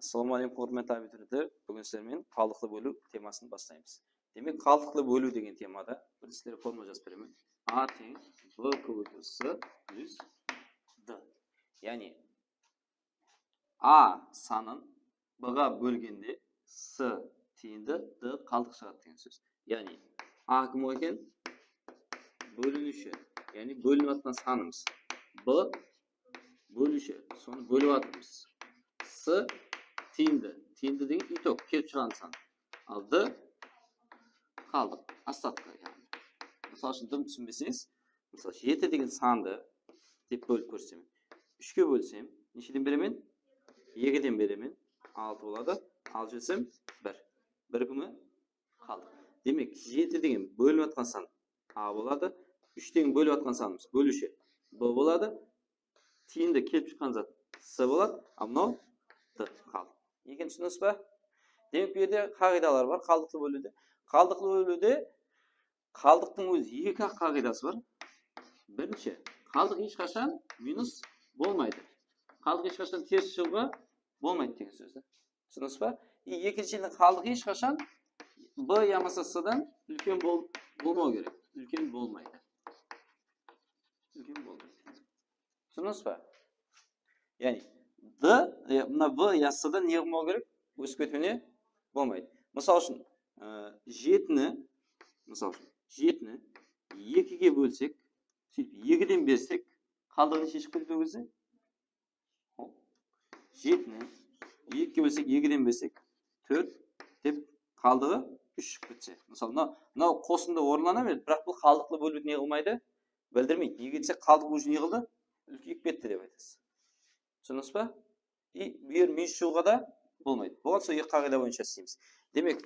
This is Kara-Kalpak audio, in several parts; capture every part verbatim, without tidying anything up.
Assalamu aleykum, húrmetli abiturientler. Búgin sizler menen qaldıqlı bóliw temasın baslaymız. Demek, qaldıqlı bóliw degen temada birinshi sizlerge formula jazıp beremen. A teń B kóbeytiw C plyus D. Yaǵnıy, A sanın B-ǵa bólgende C tiyindi, D qaldıq shıǵadı degen sóz. Yaǵnıy, A kim eken? Bóliniwshi. Yaǵnıy, bólinip atqan sanımız. B bóliwshi. Sonı bólip atırmız. C tiyindi. Tiyindi degen itog, kelip shıǵan san. Al D qaldıq. Остатка, yaǵnıy. Mısal ushın, dım túsinbeseńiz, mısal, jeti degen sandı dep bólip kórsetem. Úshke bólsem, nesheden beremen? Ekiden beremen. Altı boladı. Alıp jibersem, bir. Bir kúmi qaldıq. Demek, jeti degen bólinip atqan san A boladı. Úsh degen bólip atqan sanımız bóliwshi B boladı. Tiyindi kelip shıqqan zat C boladı. A mınaw D qaldı. Ekenin túsindińiz ba? Demek, bu jerde qaǵıydalar bar, qaldıqlı bóliwde. Qaldıqlı bóliwde qaldıqtıń ózi eki-aq qaǵıydası bar. Birinshi, qaldıq hesh qashan minus bolmaydı. Qaldıq hesh qashan teris shıǵıwǵa bolmaydı degen sóz da. Túsindińiz ba? E, ekinshiden, qaldıq hesh qashan B yamasa C-dan úlken bol-, bolmaw kerek. Úlken bolmaydı. Úlken bolmaydı. Túsindińiz ba? Yaǵnıy, D, e, mına B ya C-dan ne qılmaw kerek? Ósip ketiwine bolmaydı. Mısal ushın, e, jetini, mısal ushın, jetini ekige bólsek, sóytip ekiden bersek, qaldıǵı neshe shıǵıp ketedi ol gezde? Jetini ekige bólsek, ekiden bersek, tórt dep, qaldıǵı úsh shıǵıp ketse. Mısalı, mına, mınaw qosındı orınlana beredi, biraq bul qaldıqlı bóliwdi ne qılmaydı? Bildirmeydi. Nege desek, qaldıq уже ne qıldı? Úlkeyip ketti dep aytasız. Túsindińiz ba? И bu jer minus shıǵıwǵa da bolmaydı. Buǵan sol eki qaǵıyda boyınsha isleymiz. Demek,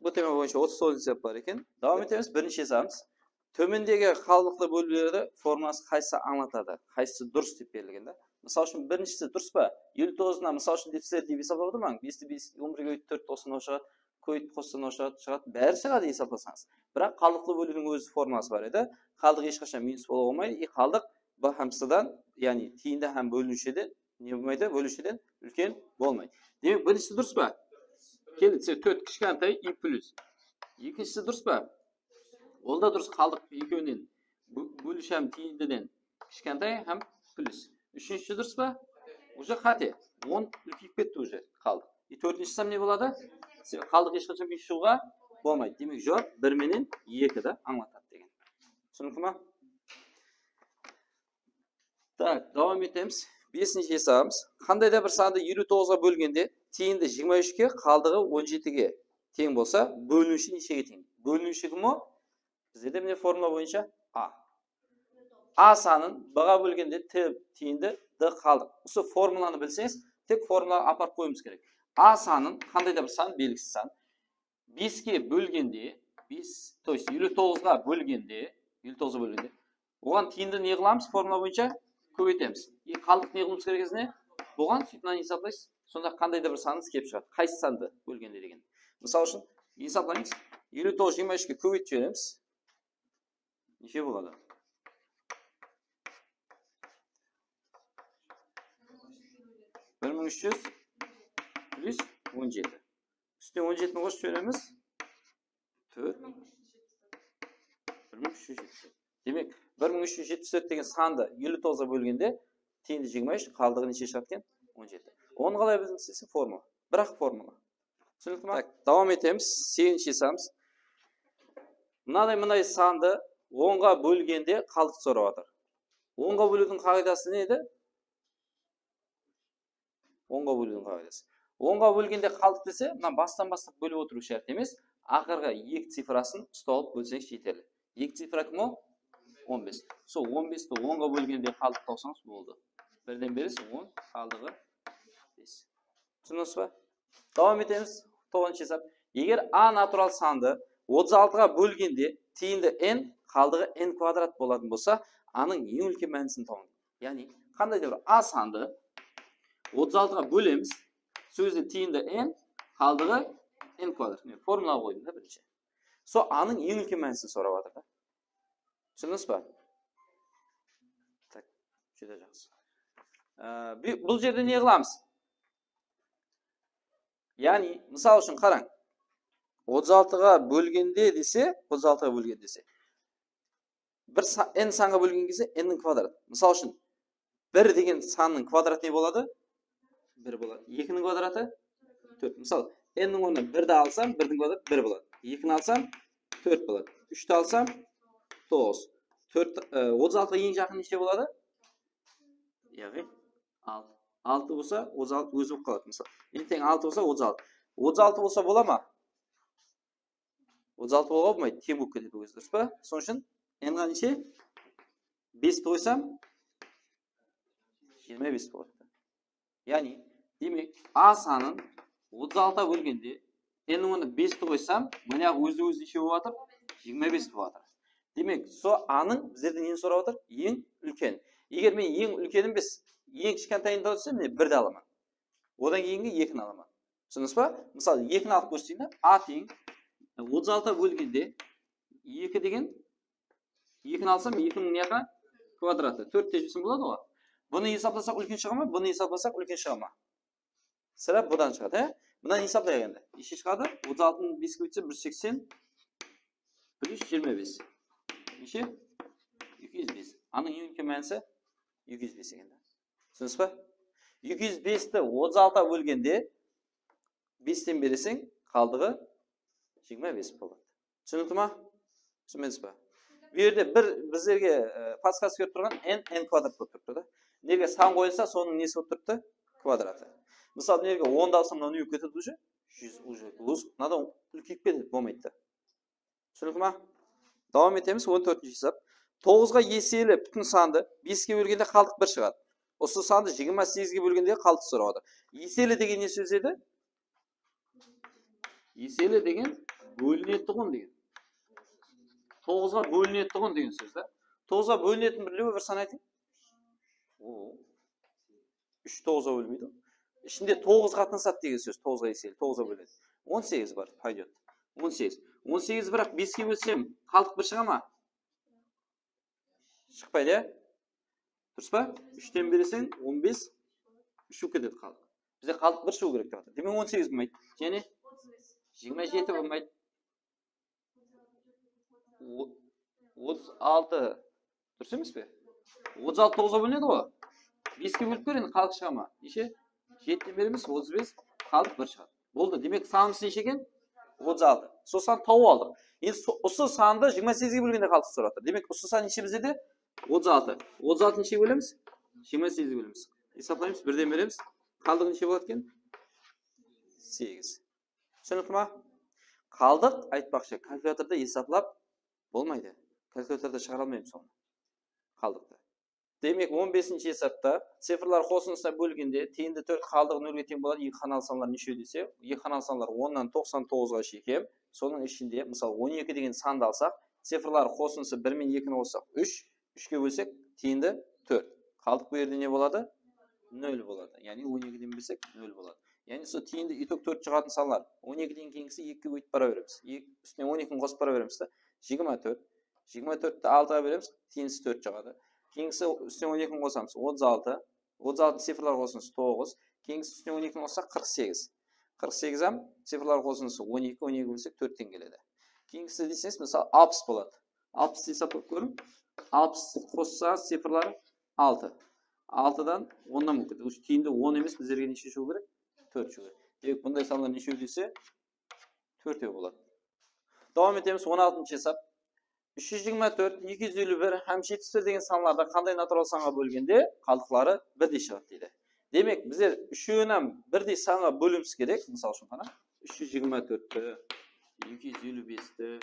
bul tema boyınsha otız toǵız esap bar eken. Dawam etemiz. Birinshi esabımız. Tómendegi qaldıqlı bóliwlerdi formulası qaysısı ańlatadı? Qaysısı durıs dep berilgen da. Mısal ushın, birinshisi durıs pa? Eliw toǵızına, mısal ushın, dep sizler dep esaplap otırmań. Besti bes, on birge kóbeytip tórt, toqsan shıǵadı, kóbeytip qossa shıǵadı, shıǵadı, bári shıǵadı esaplasańız. Biraq qaldıqlı bóliwdiń óz formulası bar edi. Qaldıq hesh qashan minus bola almaydı. И qaldıq B hám C-dan, yaǵnıy tiyindi hám bóliniwshiden ne bolmaydı? Bóliwshiden úlken bolmaydı. Demek, birinshisi durıs pa? Keldi, tórt kishkentay i plyus. Ekinshisi durıs pa? Ol da durıs, qaldıq ekewinen bó-, bóliwshi hám tiyindiden kishkentay hám plyus. Úshinshisi durıs pa? Уже qáte. On úlkeyip ketti уже, qaldıq. И tórtinshisi hám ne boladı? Qaldıq hesh qashan minus shıǵıwǵa bolmaydı. Demek, juwap bir menen ekidi ańlatadı degen. Túsinikli ma? Tak, dawam etemiz. Besinshi esabımız. Qanday da bir sandı eliw toǵızǵa bólgende tiyindi jigirma úshke, qaldıǵı on jetige teń bolsa, bóliniwshi neshege teń? Bóliniwshi kim o? Bizlerde mine formula boyınsha A. A sanın B-ǵa bólgende T tiyindi, D qaldıq. Usı formulanı bilseńiz, tek formulaǵa aparıp qoyıwımız kerek. A sanın, qanday da bir san, belgisiz san, beske bólgende, bes, то есть eliw toǵızǵa bólgende, eliw toǵızǵa bólgende, oǵan tiyindi ne qılamız? Formula boyınsha kóbeytemiz. И qaldıq ne qılıwımız kerek izine? Buǵan sóytip mınanı esaplaysız. Sonda qanday da bir sanımız kelip shıǵadı. Qaysı sandı bólgende degen. Mısal ushın, esaplaymız. Eliw toǵız jigirma úshke kóbeytip jiberemiz. Neshe boladı? Bir mıń úsh júz plyus on jeti. Ústine on jetini qosıp jiberemiz. Tórt. Bir mıń úsh júz jetpis tórt. Demek, bir mıń úsh júz jetpis tórt degen sandı eliw toǵızǵa bólgende tiyindi jigirma úsh, qaldıǵı neshe shıǵadı eken? On jeti. Onı qalay bildińiz dese, formula. Bir-aq formula. Túsinikli ma? Tak, dawam etemiz. Segizinshi esabımız. Mınaday, mınaday sandı onǵa bólgende qaldıq sorap atır. Onǵa bóliwdiń qaǵıydası ne edi? Onǵa bóliwdiń qaǵıydası. Onǵa bólgende qaldıq dese, mına bastan baslap bólip otırıw shárt emes. Aqırǵı eki cifrasın ustap alıp bólseńiz jeterli. Eki cifra kim o? On bes. Sol on besti onǵa bólgende qaldıq tawsańız boldı. Birden beresiz on, qaldıǵı bes. Túsindińiz ba? Dawam etemiz. Toǵızınshı esap. Eger A natural sandı otız altıǵa bólgende tiyindi n, qaldıǵı n kvadrat bolatuǵın bolsa, A nıń eń úlken mánisin tabıń. Yaǵnıy, qanday da bir A sandı otız altıǵa bólemiz, sol gezde tiyindi n, qaldıǵı n kvadrat. Mine, formulaǵa qoydım da birinshi. Sol A nıń eń úlken mánisin sorap atır da. Túsindińiz ba? Tak, júdá jaqsı. Á, bu, bul jerde ne qılamız? Yaǵnıy, mısal ushın qarań. Otız altıǵa bólgende dese, otız altıǵa bólgende dese. Bir sa-, n sanǵa bólgen gezde n-niń kvadratı. Mısal ushın, bir degen sannıń kvadratı ne boladı? Bir boladı. Ekiniń kvadratı tórt. Mısal, n-niń ornına birdi alsam, birdiń kvadratı bir boladı. Ekini alsam, tórt boladı. Úshti alsam, toǵız. Tórt, e, otız altıǵa eń jaqın neshe boladı? Yaǵnıy, altı. Altı bolsa, otız altı ózi bolıp qaladı, mısal. N teń altı bolsa, otız altı. Otız altı bolsa bola ma? Otız altı bolıwǵa bolmaydı, teń bolıp ketedi ózi, durıs pa? Sonıń ushın n-ǵa neshe? Besti qoysam, jigirma bes boladı. Yaǵnıy, demek, A sanın otız altıǵa bólgende, n-niń ornına besti qoysam, mına ózi-ózi neshe bolıp atır? Jigirma bes bolıp atır. Demek, so A-nıń bizlerden neni sorap atır? Eń úlken. Eger men eń úlken emes, eń kishkentayın tawıp atsam, mine, birdi alaman. Odan keyingi ekini alaman. Túsindińiz ba? Mısalı, ekini alıp kórseyin de, A teń otız altıǵa bólgende eki degen, ekini alsam, ekiniń ne jaqı? Kvadratı. Tórt tejimsin boladı ǵoy. Bunı esaplasaq úlken shıǵa ma? Bunı esaplasaq úlken shıǵa ma? Sirá budan shıǵadı, e? Mınanı esaplayıq endi. Neshe shıǵadı? Otız altını beske bólse, bir júz seksen, bir júz jigirma bes. Neshe? Eki júz bes. A-nıń eń úlken mánisi eki júz bes eken. Túsindińiz ba? Eki júz besti otız altıǵa bólgende, besten bereseń, qaldıǵı jigirma bes boladı. Túsinikli ma? Túsinbedińiz ba? Bu jerde bir bizlerge, e, podskazka berip turǵan n, n kvadrat bolıp turıptı da. Nerge san qoyılsa, sonıń nesi bolıp turıptı? Kvadratı. Mısalı, nerge ondı alsam, mınaw ne bolıp ketedi уже? Júz, уже luz. Mınadan úlkeyip ketedi, bolmaydı da. Túsinikli ma? Dawam etemiz, on tórtinshi esap. Toǵızǵa eseli pútin sandı beske bólgende qaldıq bir shıǵadı. Usı sandı jigirma segizge bólgendegi qaldıq sorap atır. Eseli degen ne sóz edi? Eseli degen bólinetuǵın degen. Toǵızǵa bólinetuǵın degen sóz da. Toǵızǵa bólinetin birlewi bir san aytıń. O. Úsh toǵızǵa bólmeydi. Ishinde toǵız qatnasadı degen sóz, toǵızǵa eseli, toǵızǵa bóledi. On segiz bar, пойдёт. On segiz. On segiz, biraq beske bólsem, qaldıq bir shıǵa ma? Shıqpaydı, ya? Durıs pa? Úshten bereseń, on bes, úsh bolıp ketedi qaldıq. Bizde qaldıq bir shıǵıw kerek dep atır. Demek, on segiz bolmaydı. Jáne? Jigirma jeti bolmaydı. O-, otız altı. Durıs emes pe? Otız altı toǵızǵa bólinedi ǵoy. Beske bólip kór endi, qaldıq shıǵa ma? Neshe? Jetiden beremiz, otız bes, qaldıq bir shıǵadı. Boldı. Demek, sanımız neshe eken? Otız altı. Sol sandı tawıp aldıq. Endi so-, usı sandı jigirma segizge bólgende qaldıq sorap atır. Demek, usı san neshe bizde de? Otız altı. Otız altını neshege bólemiz? Jigirma segizge bólemiz. Esaplaymız, birden beremiz. Qaldıǵı neshe boladı eken? Segiz. Túsinikli ma? Qaldıq, aytpaqshı, kalkulyatorda esaplap bolmaydı. Kalkulyatorda shıǵara almaymız onı. Qaldıqtı. Demek, on besinshi esapta cifrlar qosındısına bólgende tiyindi tórt, qaldıǵı nolge teń boladı, eki xanalı sanlar neshew dese, eki xanalı sanlar onnan toqsan toǵızǵa shekem, sonıń ishinde, mısalı, on eki degen sandı alsaq, cifrlar qosındısı bir men ekini qossaq, úsh, úshke bólsek, tiyindi tórt. Qaldıq bu jerde ne boladı? Nol boladı. Yaǵnıy on ekiden bersek, nol boladı. Yaǵnıy sol tiyindi itog tórt shıǵatın sanlar. On ekiden keyingisi ekige óytip bara beremiz. Ek-, ústine on ekini qosıp bara beremiz da. Jigirma tórt. Jigirma tórtti altıǵa beremiz, tiyindisi tórt shıǵadı. Keyingisi ústine on ekini qosamız, otız altı. Otız altı cifrlar qosındısı toǵız. Keyingisi ústine on ekini qossaq, qırq segiz. Qırq segiz hám cifrlar qosındısı on eki, on eki bólsek, tórtten keledi. Keyingisi deseńiz, mısalı, alpıs boladı. Alpıstı esaplap kóriń. Alpıs qossańız cifrları altı. Altıdan onnan bolıp ketedi. Usı tiyindi on emes, bizlerge neshe shıǵıw kerek? Tórt shıǵıw kerek. Demek, bunday sanlar neshew dese, tórtew boladı. Dawam etemiz, on altınshı esap. Úsh júz jigirma tórt, eki júz eliw bir hám jetpis bir degen sanlardı qanday natural sanǵa bólgende qaldıqları birdey shıǵadı deydi. Demek, bizler úshewin hám birdey sanǵa bóliwimiz kerek. Mısal ushın, qana, úsh júz jigirma tórtti, eki júz eliw besti,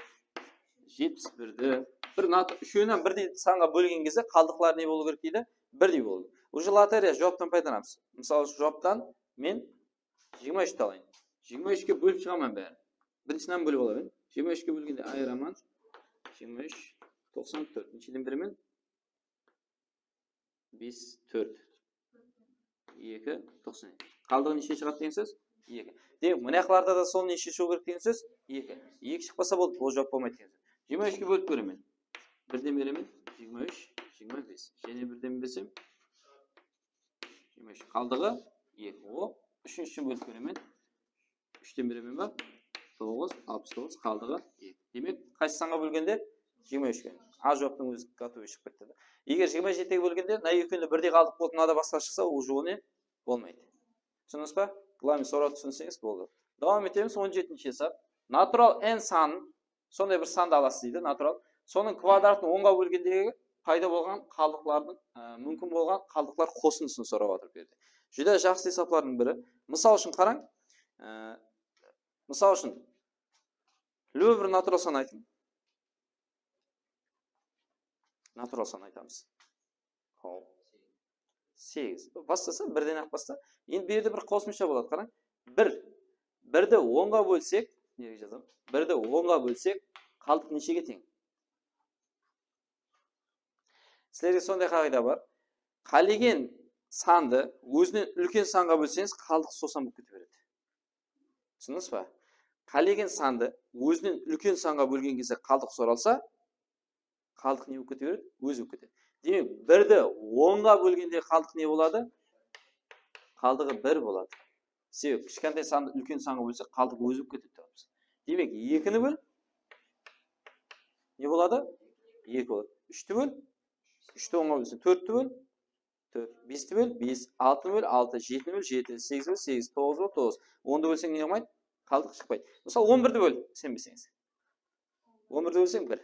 jetpis birdi, bir nat-, úshewin hám birdey sanǵa bólgen gezde qaldıqları ne bolıw kerek deydi? Birdey bolıw. Уже lotereya juwaptan paydalanamız. Mısal ushın, juwaptan men jigirma úshti alayın. Jigirma úshke bólip shıǵaman bárin. Birinshiden bólip alaman. Jigirma úshke bólgende ayıraman. Jigirma úsh, toqsan tórt. Nesheden beremen? Bes, tórt. Eki, toqsan. Qaldıǵı neshe shıǵadı degen sóz? Eki. Demek, mına jaqlarda da sol neshe shıǵıw kerek degen sóz? Eki. Eki shıqpasa boldı, bul juwap bolmaydı degen sóz. Jigirma úshke bólip kóremen. Birden beremen, jigirma úsh, jigirma bes. Jáne birden bersem, jigirma úsh. Qaldıǵı eki. O, úshinshishin bólip kóremen. Úshten beremen ba? Toǵız, alpıs toǵız, qaldıǵı eki. Demek, qaysı sanǵa bólgende? Jigirma úshke. A juwaptıń ózi gotovıy shıǵıp ketti. Eger jigirma jetige bólgende, mına ekewinde birdey qaldıq bolıp, mınada basqa shıqsa, ol juwı ne? Bolmaydı. Túsindińiz ba? Главный sorawdı túsinseńiz boldı. Dawam etemiz, on jetinshi esap. Natural n sanın, sonday bir sandı alasız deydi, natural. Sonıń kvadratın onǵa bólgendegi payda bolǵan qaldıqlardıń, e, múmkin bolǵan qaldıqlar qosındısın sorap atır bu jerde. Júdá jaqsı esaplardıń biri. Mısal ushın qarań, e, mısal ushın, любой bir natural san aytıń. Natural san aytamız. Hop. Segiz. Baslasa, birden-aq basla. Endi bu jerde bir qosımsha boladı, qarań. Bir. Birdi onǵa bólsek, nege jazaman? Birdi onǵa bólsek, qaldıq neshege teń? Sizlerge sonday qaǵıyda bar. Qálegen sandı ózinen úlken sanǵa bólseńiz, qaldıq sosan bolıp kete beredi. Túsindińiz ba? Qálegen sandı ózinen úlken sanǵa bólgen gezde qaldıq soralsa, qaldıq ne bolıp kete beredi? Ózi bolıp ketedi. Demek, birdi onǵa bólgende qaldıq ne boladı? Qaldıǵı bir boladı. Sebebi kishkentay sandı úlken sanǵa bólsek, qaldıq ózi bolıp ketedi. Demek, ekini ból, ne boladı? Eki boladı. Úshti ból, úshti onǵa bólseń, tórtti ból, tórt. Besti ból, bes. Altını ból, altı. Jetini ból, jeti. Segiz ból, segiz. Toǵız ból, toǵız. Ondı bólseń ne qılmaydı? Qaldıq shıqpaydı. Mısalı, on birdi ból, isenbeseńiz. On birdi bólseń, bir.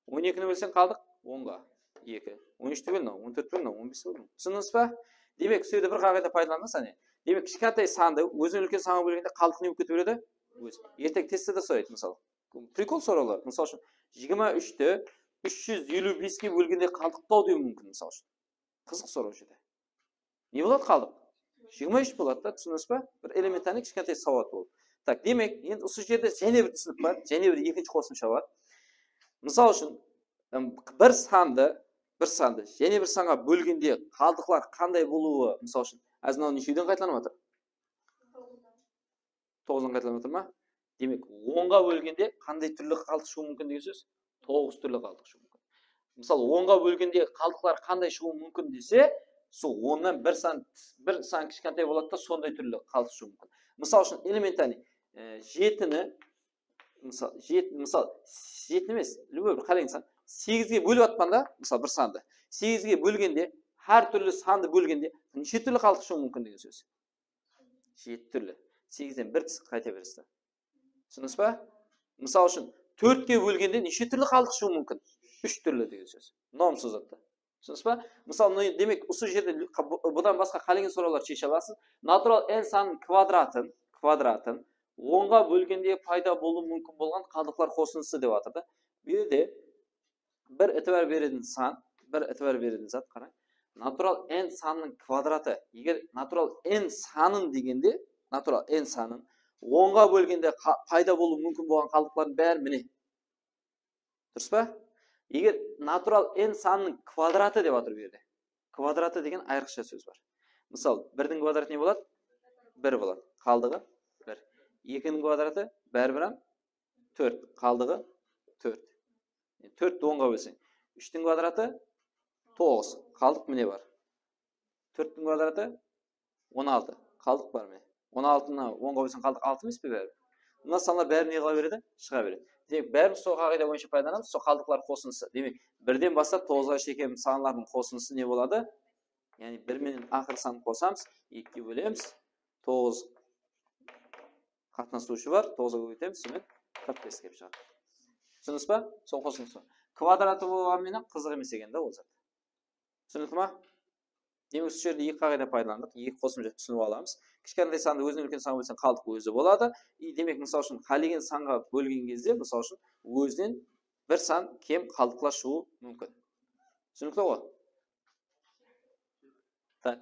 On ekini bólseń, qaldıq onǵa, eki. On úshti ból, mınaw, on tórtti ból, mınaw, on besti ból. Túsindińiz ba? Demek, usı jerde bir qaǵıyda paydalanıńız, áne. Demek, kishkentay sandı ózinen úlken sanǵa bólgende qaldıq ne bolıp kete beredi? Ózi. Erteń testte de soraydı, mısalı. Prikol sorawlar. Mısal ushın, jigirma úshti úsh júz eliw beske bólgende qaldıq taw dewi múmkin, mısal ushın. Qızıq soraw jerde. Ne boladı qaldıq? Jigirma úsh boladı da, túsindińiz ba? Bir elementarnıy kishkentay sawat bol. Tak, demek, endi usı jerde jáne bir túsinik bar, jáne bir ekinshi qosımsha bar. Mısal ushın, em, bir sandı, bir sandı jáne bir sanǵa bólgende qaldıqlar qanday bolıwı, mısal ushın, házir mınaw neshewden qaytalanıp atır? Toǵızdan qaytalanıp atır ma? Demek, onǵa bólgende qanday túrli qaldıq shıǵıwı múmkin degen sóz? Toǵız túrli qaldıq shıǵıwı múmkin. Mısalı, onǵa bólgende qaldıqlar qanday shıǵıwı múmkin dese, sol onnan bir san, bir san kishkentay boladı da, sonday túrli qaldıq shıǵıwı múmkin. Mısal ushın, elementarnıy, e, jetini, mısal, jet-, mısal, jeti emes, любой bir qálegen san, segizge bólip atpan da, mısal, bir sandı. Segizge bólgende, hár túrli sandı bólgende neshe túrli qaldıq shıǵıwı múmkin degen sóz? Jeti túrli. Segizden bir tisk qayta beresiz. Túsindińiz ba? Mısal ushın, tórtke bólgende neshe túrli qaldıq shıǵıwı múmkin? Úsh túrli degen sóz. Mınaw sóz zatta. Túsindińiz ba? Mısal, mına, demek, usı jerde bu-, budan basqa qálegen sorawlar sheshe alasız. Natural n sanın kvadratın, kvadratın onǵa bólgende payda bolıwı múmkin bolǵan qaldıqlar qosındısı dep atır da. Bu jerde bir itibar beretin san, bir itibar beretin zat, qarań. Natural n sanınıń kvadratı. Eger natural n sanın degende, natural n sanın onǵa bólgende qa-, payda bolıwı múmkin bolǵan qaldıqlardıń bári mine. Durıs pa? Eger natural n sanınıń kvadratı dep atır bu jerde. Kvadratı degen ayrıqsha sóz bar. Mısal, birdiń kvadratı ne boladı? Bir boladı. Qaldıǵı bir. Ekiniń kvadratı báribir hám tórt, qaldıǵı tórt. Tórtti onǵa bólseń. Úshtiń kvadratı toǵız, qaldıq mine bar. Tórttiń kvadratı on altı, qaldıq bar mine. On altını onǵa bólseń, qaldıq altı emes pe báribir? Mına sanlar bári ne qıla beredi? Shıǵa beredi. Demek, bárimiz sol qaǵıyda boyınsha paydalanamız, sol qaldıqlar qosındısı. Demek, birden baslap toǵızǵa shekem sanlardıń qosındısı ne boladı? Yaǵnıy, bir menen aqırǵı sandı qosamız, ekige bólemiz, toǵız qatnasıwshı bar, toǵızǵa kóbeytemiz, demek, qırq bes kelip shıǵadı. Túsindińiz ba? Sol qosındısı. Kvadratı bolǵanı menen qızıq emes eken da ol zat. Túsinikli ma? Demek, usı jerde eki qaǵıyda paydalandıq, eki qosımsha túsinip alamız. Kishkentay sandı ózinen úlken sanǵa bólseń, qaldıq ózi boladı. I, demek, mısal ushın, qálegen sanǵa bólgen gezde, mısal ushın, ózinen bir san kem qaldıqlar shıǵıwı múmkin. Túsinikli ǵoy? Tak.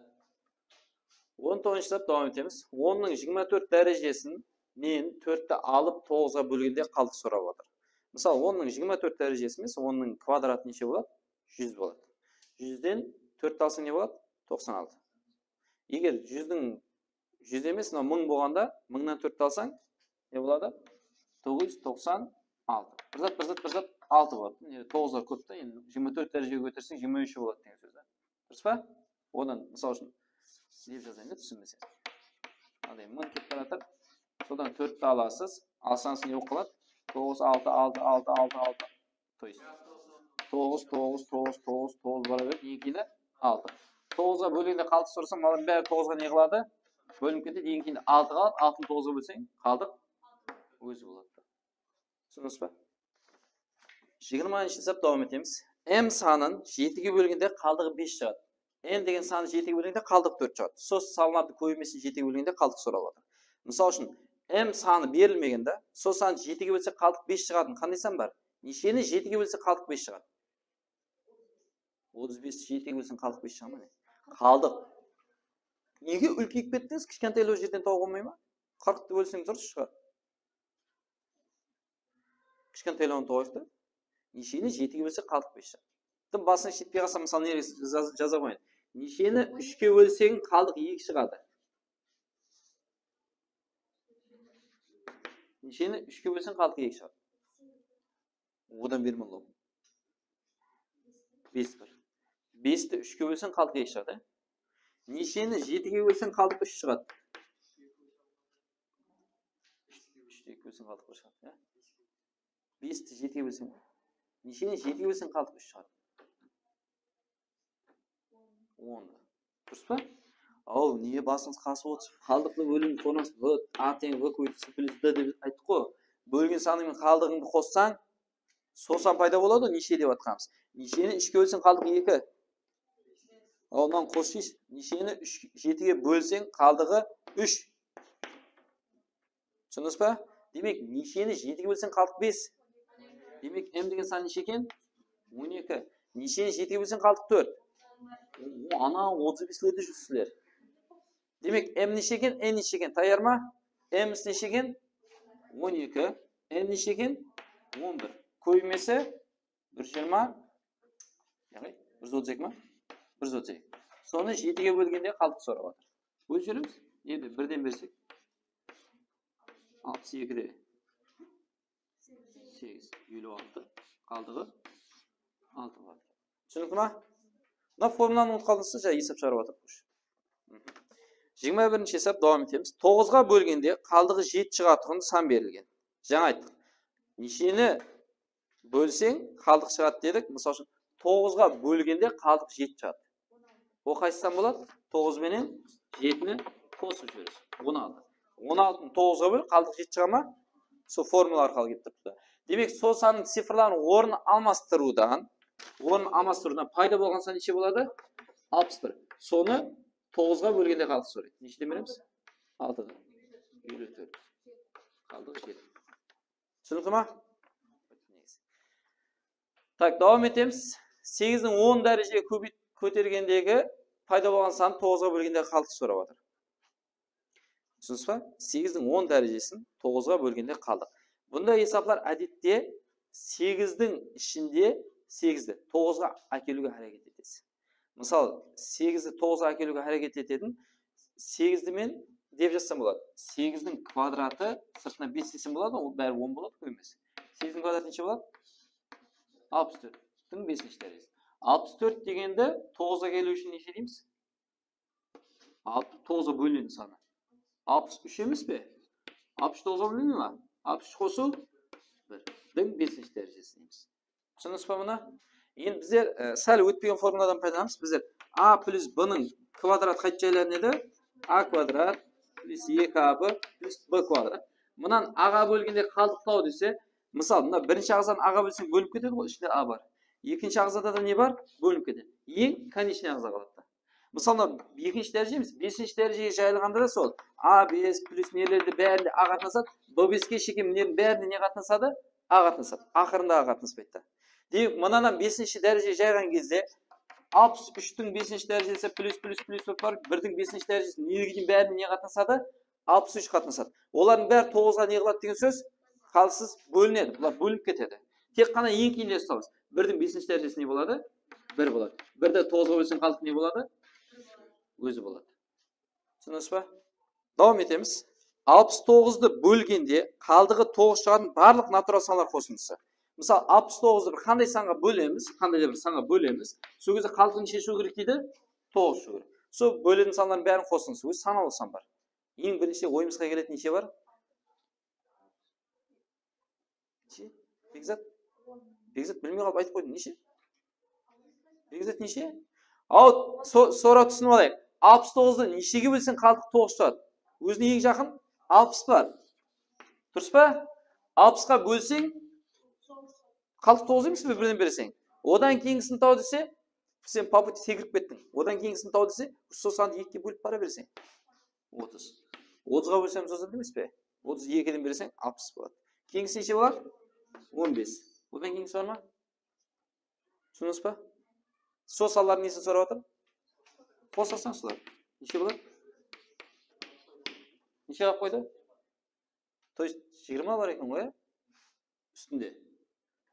On toǵızınshı esap, dawam etemiz. Onnıń jigirma tórt dárejesinen tórtti alıp, toǵızǵa bólgende qaldıq sorap atır. Mısal, onnıń jigirma tórt dárejesi emes, onnıń kvadratı neshe boladı? Júz boladı. Júzden tórtti alsań ne boladı? Toqsan altı. Eger júzdiń, júz emes, mınaw mıń bolǵanda, mıńnan tórtti alsań, ne boladı? Toǵız júz toqsan altı. Bir zat, bir zat, bir zat, altı boladı. Endi toǵızlar kóp ta, endi jigirma tórt dárejege kóterseń, jigirma úsh boladı degen sóz da. Durıs pa? Odan, mısal ushın, ne dep jazayın da, túsinbeseńiz. Mınaday mıń kelip baratır. Sodan tórtti alasız. Alsańız ne bolıp qaladı? Toǵız, altı, altı, altı, altı, altı. То есть, toǵız, toǵız, toǵız, toǵız, toǵız bara beredi, eń keyini altı. Toǵızǵa bólgende qaldıq sorasam, mınalardıń bári toǵızǵa ne qıladı? Bólinip ketedi, eń keyini altı qaladı, altını toǵızǵa bólseń, qaldıq ózi boladı. Túsindińiz ba? Jigirmanshı esap dawam etemiz. M sanın jetige bólgende qaldıǵı bes shıǵadı. M degen sanı jetige bólgende qaldıq tórt shıǵadı. Sol sanlardı kóbeymesin jetige bólgende qaldıq sorap atır. Mısal ushın, M sanı berilmegen da, sol sanı jetige bólse qaldıq bes shıǵatın qanday san bar? Nesheni jetige bólse qaldıq bes shıǵadı? Otız bes jetige bólseń qaldıq bes shıǵa ma? Qaldıq. Nege úlkeyip kettińiz? Kishkentaylaw jerden tawıp almay ma? Qırqtı bólseń durıs shıǵadı. Kishkentaylawnı tawayıq ta. Nesheni jetige bólseń qaldıq bes shıǵadı. Dım basına jetpey qalsa, mısalı, ne jaz- jaza qoyayın. Nesheni úshke bólseń qaldıq eki shıǵadı. Nesheni úshke bólseń qaldıq eki shıǵadı. Odan berme ulıw. Bes bar. Besti úshke bólseń qaldıq eki shıǵadı, ya? Nesheni jetige bólseń qaldıq úsh shıǵadı. Úshti ekige bólseń qaldıq bir shıǵadı, ya? Besti jetige bólseń. Nesheni jetige bólseń qaldıq úsh shıǵadı. On. Durıs pa? Aw, nege basıńız qasıp otırsız? Qaldıqlı bólimdi sorıńız. V, A teń V kóbeytilsin plyus D dep ayttıq ǵoy. Bólgen sanı menen qaldıǵıńdı qossań, sol san payda boladı ǵoy, neshe dep atqanımız. Nesheni úshke bólseń qaldıq eki. Aw, mınanı qosshıysh. Nesheni úsh, jetige bólseń qaldıǵı úsh. Túsindińiz ba? Demek, nesheni jetige bólseń qaldıq bes. Demek, M degen san neshe eken? On eki. Nesheni jetige bólseń qaldıq tórt. O, ana, otız beslerdi júrsizler. Demek, M neshe eken, N neshe eken? Tayar ma? M neshe eken? On eki. N neshe eken? On bir. Kóbeymesi bir júz jigirma, yaǵnıy bir júz otız eki ma? Bir júz otız eki. Sonı jetige bólgende qaldıq sorap atır. Bólip jiberemiz. Endi birden bersek. Alpıs ekide segiz, eliw altı. Qaldıǵı altı boladı. Túsinikli ma? Mına formulanı umıtıp qaldıńız, ja esap shıǵarıp atırmız. Jigirma birinshi esap, dawam etemiz. Toǵızǵa bólgende qaldıǵı jeti shıǵatuǵın san berilgen. Jańa ayttıq. Nesheni bólseń, qaldıq shıǵadı dedik. Mısal ushın, toǵızǵa bólgende qaldıq jeti shıǵadı. O qaysı san boladı? Toǵız benen jetini qosıp jiberesiz. On altı. On altını toǵızǵa ból, qaldıq jeti shıǵa ma? Sol formula arqalı kelip turıptı. Demek, sol sannıń cifrların ornın almastırıwdan, ornın almastırıwdan payda bolǵan san neshe boladı? Alpıs bir. Sonı toǵızǵa bólgende qaldıq soraydı. Nesheden beremiz? Altıdan. Eliw tórt. Qaldıq jeti. Túsinikli ma? Tak, dawam etemiz. Segizdiń on dárejege kóbeyt-, kótergendegi payda bolǵan sandı toǵızǵa bólgende qaldıq sorap atır. Túsindińiz ba? Segizdiń on dárejesin toǵızǵa bólgende qaldıq. Bunday esaplar, ádette, segizdiń ishinde segizdi toǵızǵa ákeliwge háreket etesiz. Mısal, segizdi toǵızǵa ákeliwge háreket etetin. Segizdi men dep jazsam boladı. Segizdiń kvadratı sırtına bes desem boladı, ol bári on boladı ǵoy, emes. Segizdiń kvadratı neshe boladı? Alpıs tórttiń besinshi dárejesi. Alpıs tórt degendi toǵızǵa ákeliw ushın neshe deymiz? Altı, toǵızǵa bólinedi sanı. Alpıs úsh emes pe? Alpıs úsh toǵızǵa bólinedi ma? Alpıs úsh qosıw birdiń besinshi dárejesi deymiz. Túsindińiz ba bunı? Endi bizler, e, sál ótpegen formuladan paydalanamız. Bizler A plyus B nıń kvadratı qayta jaylanıp edi? A kvadrat plyus eki A B plyus B kvadrat. Mınan A ǵa bólgende qaldıq taw dese, mısal, mına birinshi aǵzanı A ǵa bólseń, bólinip ketedi ǵoy, ishinde A bar. Ekinshi aǵzada da ne bar? Bólinip ketedi. Eń konechnıy aǵza qaladı da. Mısal, mına ekinshi dáreje emes, besinshi dárejege jayılǵanda da sol. A bes plyus nelerdi bárinde A qatnasadı, B beske shekem nelerdiń bárinde ne qatnasadı? A qatnasadı. Aqırında A qatnaspaydı da. Demek, mınadan besinshi dárejege jayǵan gezde alpıs úshtiń besinshi dárejesi plyus, plyus, plyus bolıp barıp, birdiń besinshi dárejesi nelerge deyin bárinde ne qatnasadı? Alpıs úsh qatnasadı. Olardıń bári toǵızǵa ne qıladı degen sóz? Qalsız bólinedi. Bular bólinip ketedi. Tek ǵana eń keyinde uslawız. Birdiń besinshi dárejesi ne boladı? Bir boladı. Birdi toǵızǵa bólseń, qaldıq ne boladı? Ózi boladı. Túsindińiz ba? Dawam etemiz. Alpıs toǵızdı bólgende qaldıǵı toǵız shıǵatuǵın barlıq natural sanlar qosındısı. Mısal, alpıs toǵızdı bir qanday sanǵa bólemiz, qanday da bir sanǵa bólemiz. Sol gezde qaldıǵın neshe shıǵıw kerek deydi? Toǵız shıǵıw kerek. Sol bóletin sanlardıń báriniń qosındısı, ózi sanawlı san bar. Eń birinshi oyımızǵa keletin neshe bar? Neshe? Bekzat? Bekzat bilmey qalıp aytıp qoydım. Neshe? Bekzat neshe? Aw, so-, soraw túsinip alayıq. Alpıs toǵızdı neshege bólseń, qaldıq toǵız shıǵadı. Ózine eń jaqın alpıs bar. Durıs pa? Alpısqa bólseń, qaldıq toǵız emes pe, birden bereseń. Odan keyingisin taw dese, sen по пути sekirip kettiń. Odan keyingisin taw dese, sol sandı ekige bólip bara bereseń. Otız. Otızǵa bólsem, otız emes pe? Otız ekiden bereseń, alpıs boladı. Keyingisi neshe boladı? On bes. Odan keyingisi bar ma? Túsindińiz ba? Sol sanlardıń nesin sorap atır? Qosasań solar. Neshe boladı? Neshe qılıp qoydı? То есть, jigirma bar eken ǵoy, á? Ústinde.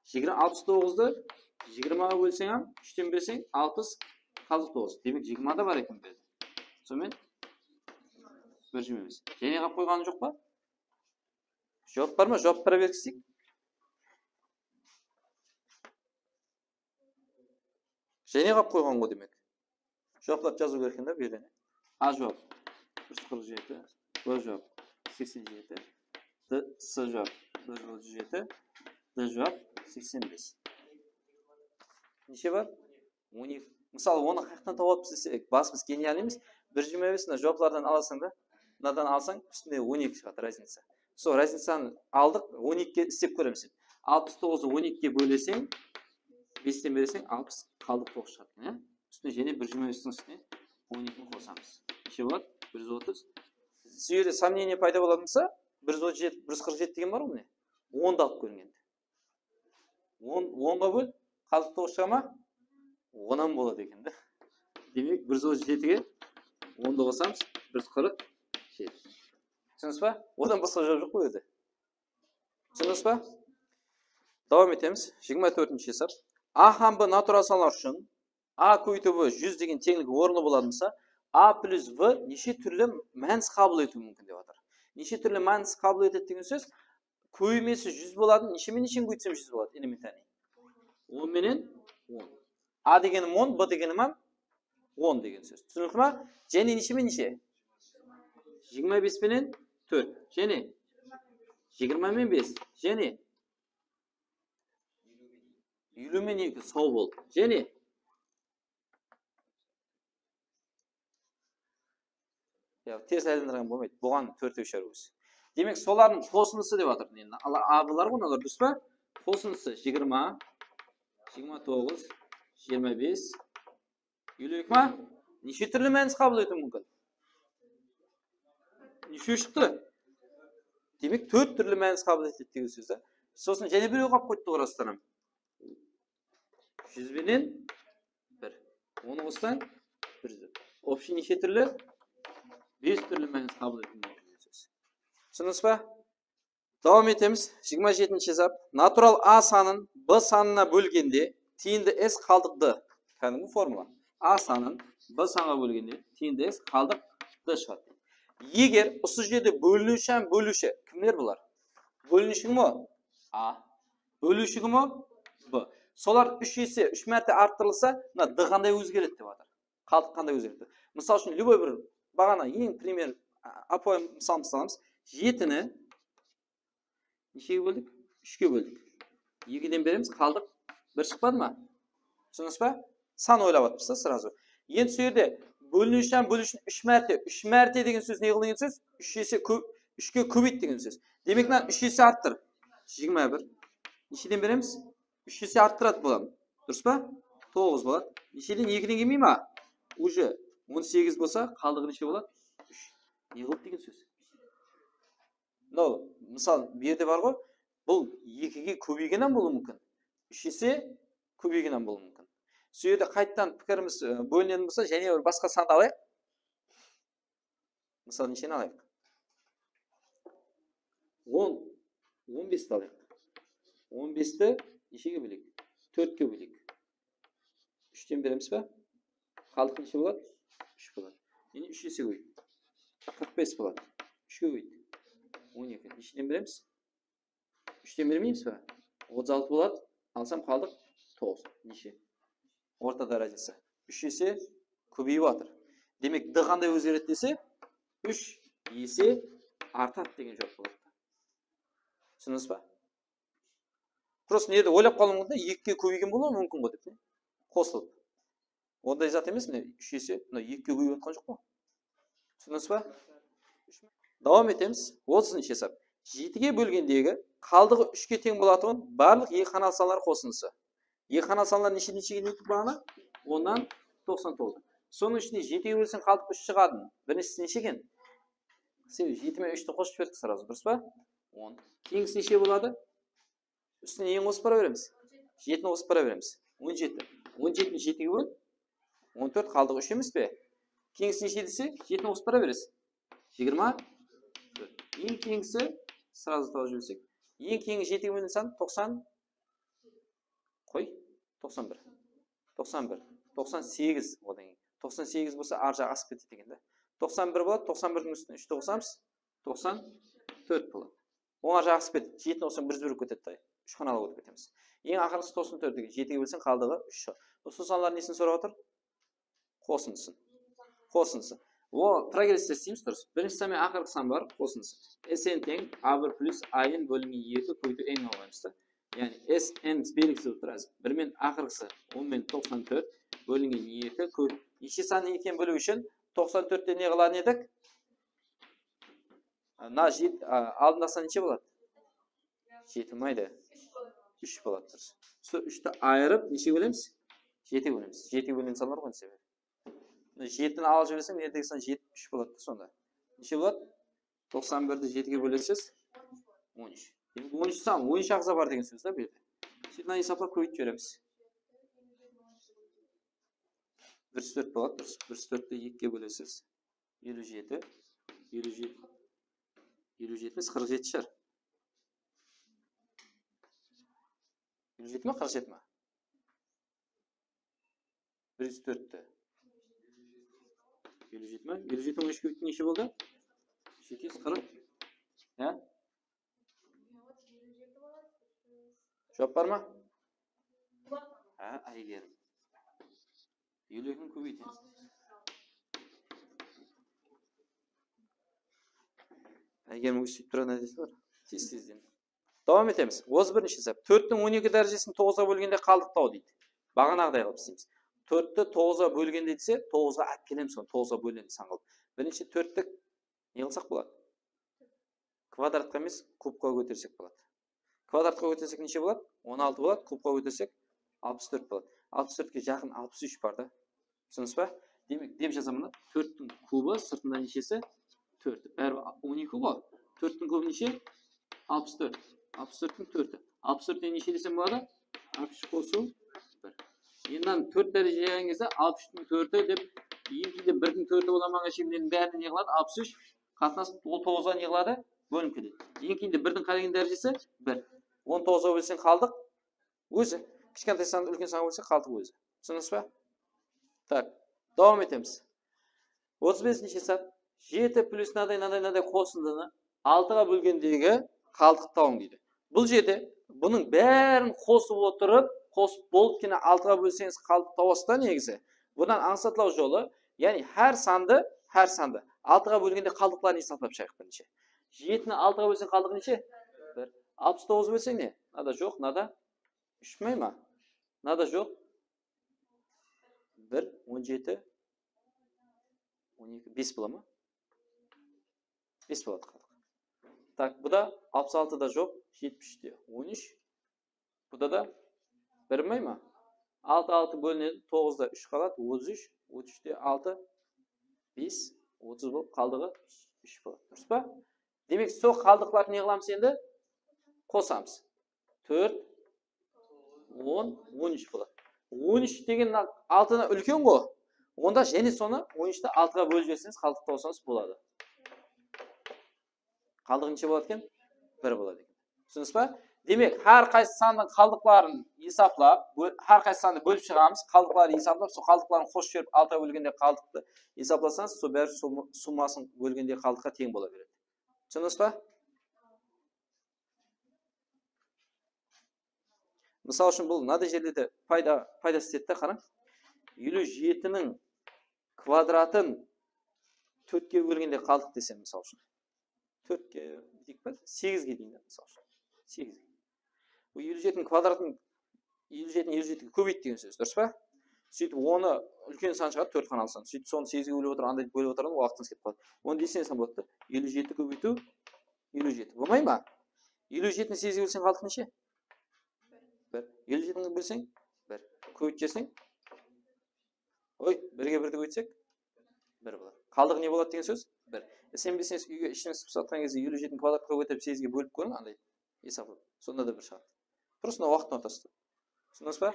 Jigirma, alpıs toǵızdı jigirmaǵa bólseń hám, úshten berseń, alpıs, qaldı toǵız. Demek, jigirma da bar eken bu jerde. Sonıń menen bir jigirma emes. Jáne qap qoyǵanı joq pa? Juwap bar ma? Juwap bere bergisteyik. Jáne qap qoyǵan ǵoy demek. Juwaplardı jazıw kerek eken da bu jerden. A juwap bir júz qırq jeti, B juwap seksen jeti, D, C juwap bir júz otız jeti, D juwap seksen bes. Neshe bar? On eki. Mısalı, onı qayaqtan tawıp atırmız desek, basımız genialnıymız. Bir júz jigirma bes mına juwaplardan alasań da, mınadan alsań, ústinde on eki shıǵadı, raznica. Sol raznicanı aldıq, on ekige islep kóremiz. Alpıs toǵızdı on ekige bóleseń, besten bereseń, alpıs, qaldıq toǵız shıǵadı eken, ya. Ústine jáne bir júz jigirma bestiń ústine on ekini qosamız. Neshe boladı? Bir júz otız. Sol jerde сомнение payda bolatuǵın bolsa, bir júz otız jeti, bir júz qırq jeti degen bar ǵoy, mine. Ondı alıp kóriń endi. On, onǵa ból, qaldıq toǵız shıǵa ma? Onnan boladı eken da. Demek, bir júz otız jetige ondı qosamız, bir júz qırq jeti. Túsindińiz ba? Odan basqa juwap joq ǵoy bu jerde. Túsindińiz ba? Dawam etemiz. Jigirma tórtinshi esap. A hám B natural sanlar ushın A kóbeytiw B júz degen teńlik orınlı bolatuǵın bolsa, A plyus B neshe túrli mánis qabıl etiwi múmkin dep atır. Neshe túrli mánis qabıl etedi degen sóz, kóbeymesi júz boladı, neshe menen nesheni kóbeytsem júz boladı, элементарный. On menen on. A degenim on, B degenim hám on degen sóz. Túsinikli ma? Jáne neshe menen neshe? Jigirma bes penen tórt. Jáne jigirma menen bes. Jáne eliw menen eki, saw bol. Jáne. Ya, teris aylandırǵan bolmaydı. Buǵan tórtewshi ózi. Demek, solardıń qosındısı dep atır. Endi ala-, A B lar ǵoy, olar durıs pa? Qosındısı jigirma, jigirma toǵız, jigirma bes, eliw eki ma? Neshe túrli mánis qabıl etiwi múmkin? Neshe shıqtı? Demek, tórt túrli mánis qabıl etedi degen sóz da. Sosın jáne birew qalıp qoydı, ǵoy, rasttan hám. Júz benen bir. Onı qossań, bir júz. Общий neshe túrli? Bes túrli mánis qabıl etedi degen sóz. Túsindińiz ba? Dawam etemiz. Jigirma jetinshi esap. Natural A sanın B sanına bólgende tiyindi S, qaldıq D. Kádimgi formula. A sanın B sanǵa bólgende tiyindi S, qaldıq D shıǵadı. Eger usı jerde bóliniwshi hám bóliwshi, kimler bular? Bóliniwshi kim o? A. Bóliwshi kim o? B. Solar úsh ese, úsh márte arttırılsa, mına D qanday ózgeredi dep atır. Qaldıq qanday ózgeredi? Mısal ushın, любой bir baǵana eń primer, a, ápiwayı mısal, mısal alamız. Jetini neshege bóldik? Úshke bóldik. Ekiden beremiz, qaldıq bir shıqpadı ma? Túsindińiz ba? San oylap atırmız da сразу. Endi sol jerde bóliniwshi hám bóliwshini úsh márte, úsh márte degen sóz ne qıl degen sóz? Úsh ese kó-, úshke kóbeyt degen sóz. Demek, mına úsh ese arttır. Jigirma bir. Nesheden beremiz? Úsh ese arttıradı bular. Durıs pa? Toǵız boladı. Nesheden? Ekiden kelmey ma? Уже on segiz bolsa, qaldıǵı neshe boladı? Úsh. Ne qıldı degen sóz? Mınaw, mısal, bu jerde bar ǵoy, bul ekige kóbeygen hám bolıwı múmkin. Úsh ese kóbeygen hám bolıwı múmkin. Sol jerde qaytadan pikirimiz, e, bólinetin bolsa, jáne bir basqa sandı alayıq. Mısal, nesheni alayıq? On, on besti alayıq. On besti neshege bóleyik? Tórtke bóleyik. Úshten beremiz ba? Qaldıq neshe boladı? Úsh boladı. Endi úsh ese kóbeyt. Qırq bes boladı. Úshke kóbeyt. On eki. Nesheden beremiz? Úshten bermeymiz ba? Otız altı boladı. Alsam, qaldıq toǵız. Neshe? Ortada разница. Úsh ese kóbeyip atır. Demek, D qanday ózgeredi dese, úsh ese artadı degen juwap boladı. Túsindińiz ba? Просто nede oylap qalıwı múmkin de, ekige kóbeygen bolıwı múmkin ǵoy dep, ne? Qosılıp. Onday zat emes, mine, úsh ese, mına ekige kóbeyip atqan joq pa? Túsindińiz ba? Dawam etemiz. Otızınshı esap. Jetige bólgendegi qaldıǵı úshke teń bolatuǵın barlıq eki xanalı sanlar qosındısı. Eki xanalı sanlar neshe, neshege neytip baǵana? Onnan toqsan toǵız. Sonıń ishinde jetige bólseń, qaldıq úsh shıǵadı. Birinshisi neshe eken? Sebebi jeti menen úshti qosıp jiberdik srazı, durıs pa? On. Keyingisi neshe boladı? Ústine eń qosıp bara beremiz. Jetini qosıp bara beremiz. On jeti. On jetini jetige ból. On tórt, qaldıǵı úsh emes pe? Keyingisi neshe dese, jetini qosıp bara beresiz. Jigirma tórt. Eń keyingisi, srazı tawıp jibersek. Eń keyingi jetige bólgen san toqsan. Qoy. Toqsan bir. Toqsan bir. Toqsan segiz odan keyin. Toqsan segiz bolsa, arı jaǵı asıp ketedi eken de. Toqsan bir boladı, toqsan birdiń ústine úshti qosamız. Toqsan tórt boladı. Oń arı jaǵı asıp ketedi. Jetini qosań, bir júz bir bolıp ketedi da. Úsh xanalı bolıp ketemiz. Eń aqırǵısı toqsan tórt degen. Jetige bólseń, qaldıǵı úsh shıǵadı. Usı sanlar nesin sorap atır? Qosındısın. Qosındısı. O, progresste isleymiz, durıs. Birinshi san menen aqırǵı san bar, qosındısı. S N teń A bir plus A N bólingen eki kóbeytiw N ǵoyaymız da. Yaǵnıy S N belgisi bolıp turasız. Bir menen aqırǵısı on menen toqsan tórt bólingen eki kóbeytiw. Neshe san eken biliw ushın toqsan tórtti ne qılar edik? Mına jet-, a, aldında san neshe boladı? Jeti bolmaydı. Úsh boladı, durıs. Sol úshti ayırıp, neshe bólemiz? Jetige bólemiz. Jetige bólgen sanlar ǵoy, sebebi. Mına jetini alıp jiberseń, mına jerdegi san jeti, úsh boladı da sonda. Neshe boladı? Toqsan birdi jetige bólesiz. On úsh. Demek, on úsh san, on úsh aǵza bar degen sóz da bu jerde. Sóytip, mına esaplap kóbeytip jiberemiz. Bir júz tórt boladı, durıs. Bir júz tórtti ekige bólesiz. Eliw jeti, eliw jeti, eliw jeti emes, qırq jeti shıǵar. Eliw jeti me, qırq jeti me? Bir júz tórtti. Eliw jeti me? Eliw jeti on úshke neshe boldı? Jeti júz qırq. Ya? Juwap bar ma? Ha, Aygerim. Eliw ekini kóbeytemiz. Aygerim, óstip turǵan ádeti bar. Tez-tezden. Dawam etemiz. Otız birinshi esap. Tórttiń on eki dárejesin toǵızǵa bólgende qaldıq taw deydi. Baǵanaǵıday qılıp isleymiz. Tórtti toǵızǵa bólgende dese, toǵızǵa alıp kelemiz, sonı toǵızǵa bólemiz san qılıp. Birinshi tórtti ne qılsaq boladı? Kvadratqa emes, kubqa kótersek boladı. Kvadratqa kótersek neshe boladı? On altı boladı, kubqa kótersek alpıs tórt boladı. Alpıs tórtke jaqın alpıs úsh bar da. Túsindińiz ba? Demek, dep jazaman da, tórttiń kubı sırtında neshesi? Tórt. Báribir on eki ǵoy. Tórttiń kubı neshe? Alpıs tórt. Alpıs tórttiń tórti. Alpıs tórtten neshe desem boladı? Alpıs úsh qosıw bir. Endi mınanı tórt dáreje jayǵan gezde alpıs úshtiń tórti dep, eń keyinde birdiń tórti bola ma, shemlerdiń bárine ne qıladı? Alpıs úsh qatnasıp, ol toǵızǵa ne qıladı? Bólinip ketedi. Eń keyinde birdiń qálegen dárejesi bir. On toǵızǵa bólseń, qaldıq ózi. Kishkentay sandı úlken sanǵa bólseń, qaldıq ózi. Túsindińiz ba? Tak, dawam etemiz. Otız besinshi esap. Jeti plus mınaday, mınaday, mınaday qosındını altıǵa bólgendegi qaldıqtı tawıń deydi. Bul jerde bunıń bárin qosıp otırıp, qosıp bolıp, kene altıǵa bólseńiz, qaldıq tawasız da negizi. Bunnan ańsatlaw jolı, yaǵnıy hár sandı, hár sandı altıǵa bólgende qaldıqların esaplap shıǵayıq birinshi. Jetini altıǵa bólseń, qaldıǵı neshe? Bir. Alpıs toǵız bólseń ne? Mınada joq, mınada úsh bolmay ma? Mınada joq. Bir, on jeti, on eki, bes bola ma? Bes boladı qaldıq. Tak, bu da alpıs altı da joq, jetpis úsh te on úsh. Buda da bir bolmay ma? Altı, altı bólinedi, toǵızda úsh qaladı, otız úsh, otız úshte altı, bes, otız bolıp, qaldıǵı úsh boladı. Durıs pa? Demek, sol qaldıqlardı ne qılamız endi? Qosamız. Tórt, on, on úsh boladı. On úsh degen mına altıdan úlken ǵo. Onda jáne sonı on úshti altıǵa bólip jiberseńiz, qaldıq tawsańız boladı. Qaldıq neshe boladı eken? Bir boladı eken. Túsindińiz ba? Demek, hár qaysı sandıń qaldıqların esaplap, bó-, hár qaysı sandı bólip shıǵamız, qaldıqların esaplap, sol qaldıqların qosıp jiberip, altıǵa bólgendegi qaldıqtı esaplasańız, sol bári summa-, summasın bólgendegi qaldıqqa teń bola beredi. Túsindińiz ba? Mısal ushın, bul mınaday jerlerde payda, paydası tiyedi de, qarań. Eliw jetiniń kvadratın tórtke bólgende qaldıq desem, mısal ushın. Tórtke, deyik pe, segizge deyin de, mısal ushın. Segizge. Elliw jetiniń kvadratın elliw jetini elliw jetige kóbeyt degen sóz, durıs pa? Sóytip onı úlken san shıǵadı, tórt xanalı san. Sóytip sonı segizge bólip otırıp, anday bólip otırıp, waqtıńız ketip qaladı. Onı deseń san boladı. Elliw jeti kóbeytiw elliw jeti. Bolmay ma? Elliw jetini segizge bólseń, qaldıq neshe? Bir. Elliw jetini bólseń, bir. Kóbeytip jiberseń, oy, birge birdi kóbeytsek, bir boladı. Qaldıq ne boladı degen sóz? Bir. Isenbeseńiz, úyge ishimiz pisip atqan gezde elliw jetini kvadratqa kóbeytip segizge bólip kóriń, anday esaplap. Sonda da bir shıǵadı. Просто waqıtın ortasında. Túsindińiz ba?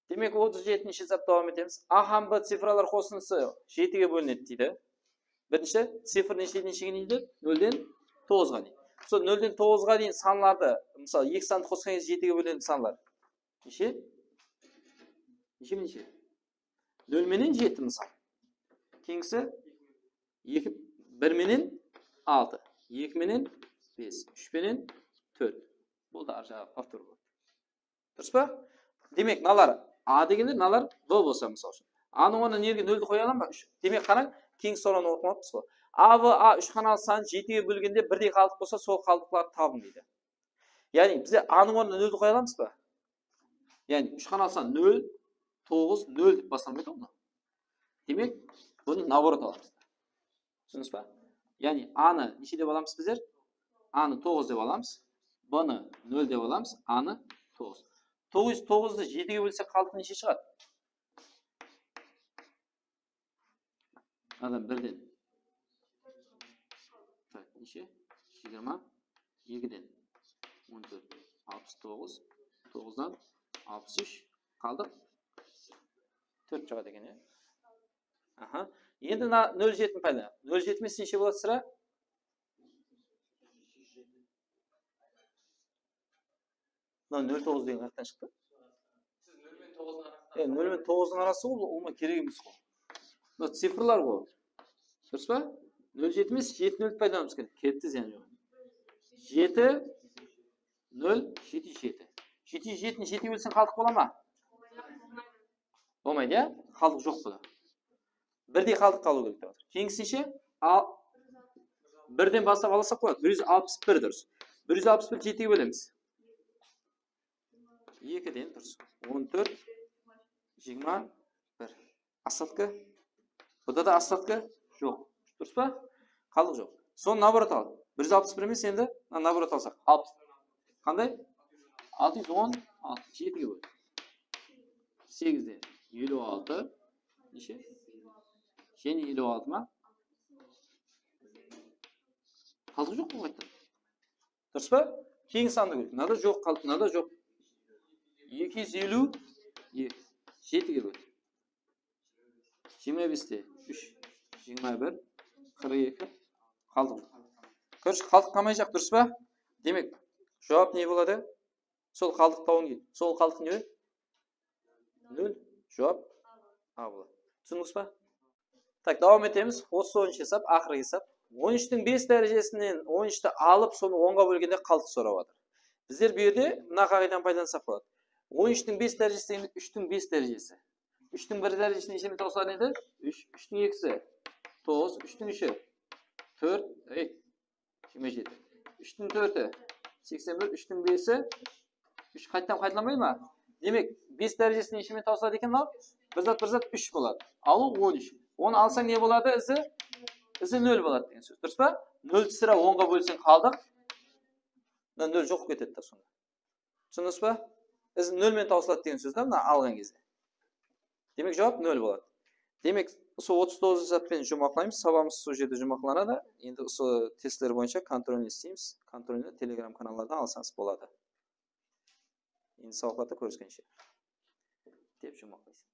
Demek, otız jetinshi esap dawam etemiz. A hám B cifralar qosındısı jetige bólinedi deydi. Birinshi cifr nesheden neshege deyin deydi? Nólden toǵızǵa deyin. Sol nólden toǵızǵa deyin sanlardı, mısalı, eki sandı qosqan gezde jetige bólinedi sanlar. Neshe? Neshe, neshe? Nól menen jeti, mısal. Keyingisi eki, bir menen altı, eki menen bes, úsh penen tórt. Boldı, ar jaǵı povtor boldı. Durıs pa? Demek, mınalar A degenler, mınalar B bolsa, mısal ushın. A nıń ornına nerge nóldi qoya alam ba? Úsh. Demek, qarań, keyin sorawın oqımapız ǵoy. A, B, A úsh xanalı san jetige bólgende birdey qaldıq bolsa, sol qaldıqlardı tabıń deydi. Yaǵnıy, bizler A nıń ornına nóldi qoya alamız ba? Yaǵnıy, úsh xanalı san nól, toǵız, nól dep baslanbaydı ǵoy. Demek, bunı наоборот alamız. Túsindińiz ba? Yaǵnıy, A nı neshe dep alamız bizler? A nı toǵız dep alamız. B nı nól dep alamız. A nı toǵız. Toǵız, toǵızdı jetige bólsek, qaldıq neshe shıǵadı? Adam birden. Tak, neshe? Jigirma ekiden on tórt, alpıs toǵız, toǵızdan alpıs úsh, qaldıq tórt shıǵadı eken, ya. Aha. Endi mına nol jetini paydalan. Nol jeti emes, neshe boladı, sirá? Mına nol toǵız degen qayaqtan shıqtı? E, nol men toǵızdıń arası ǵoy, bul ulıwma kerek emes ǵoy. Mına cifrlar ǵoy. Durıs pa? Nol jeti emes, jeti noldi paydalanıwımız kerek. Ketti, zıyan joq. Jeti, nol, jeti júz jeti. Jeti júz jetini jetige bólseń, qaldıq bola ma? Bolmaydı, ya? Qaldıq joq bunda. Birdey qaldıq qalıw kerek dep atır. Keyingisinshi, al, birden baslap alasaq boladı. Bir júz alpıs bir durıs. Bir júz alpıs bir jetige bólemiz. Ekiden durıs. On tórt, jigirma bir. Остатка. Bunda da остатка joq. Durıs pa? Qaldıq joq. Sonı наоборот al. Bir júz alpıs bir emes endi, mına наоборот alsaq. Alpıs. Qanday? Altı júz on altı. Jetige ból. Segizden eliw altı. Neshe? Jáne eliw altı ma? Qaldıq joq ǵoy qaytadan. Durıs pa? Keyingi sandı kóreyik. Mınada joq, qaldı, mınada joq. Eki júz eliw eki. Jetige ból. Jigirma beste úsh, jigirma bir, qırq eki. Qaldıq. Короче, qaldıq qalmayjaq, durıs pa? Demek, juwap ne boladı? Sol qaldıq tawıń deydi. Sol qaldıq ne? Nol. Juwap A boladı. Túsindińiz ba? Tak, dawam etemiz. Otız toǵızınshı esap, aqırǵı esap. On úshtiń bes dárejesinen on úshti alıp, sonı onǵa bólgende qaldıq sorap atır. Bizler bu jerde mına qaǵıydanı paydalansaq boladı. On úshtiń bes dárejesi degende úshtiń bes dárejesi. Úshtiń bir dárejesi neshe menen tawsılar edi? Úsh. Úshtiń ekisi toǵız, úshtiń úshi tórt, ey, jigirma jeti. Úshtiń tórti seksen bir, úshtiń besi úsh, qaytadan qaytalanbay ma? Demek, bes dárejesi neshe menen tawsıladı eken mınaw? Bir zat, bir zat úsh boladı. Alıw on úsh. Onı alsań ne boladı izi? Izi nol boladı degen sóz. Durıs pa? Noldi sirá onǵa bólseń qaldıq. Mına nol joq bolıp ketedi da sonda. Túsindińiz ba? Izi nol menen tawsıladı degen sóz da mına alǵan gezde. Demek, juwap nol boladı. Demek, usı otız toǵız esap penen juwmaqlaymız. Sabaǵımız usı jerde juwmaqlanadı. Endi usı testler boyınsha kontrolni isleymiz. Kontrolni Telegram kanallardan alsańız boladı. Endi sabaqlarda kóriskenshe. Dep juwmaqlaysań.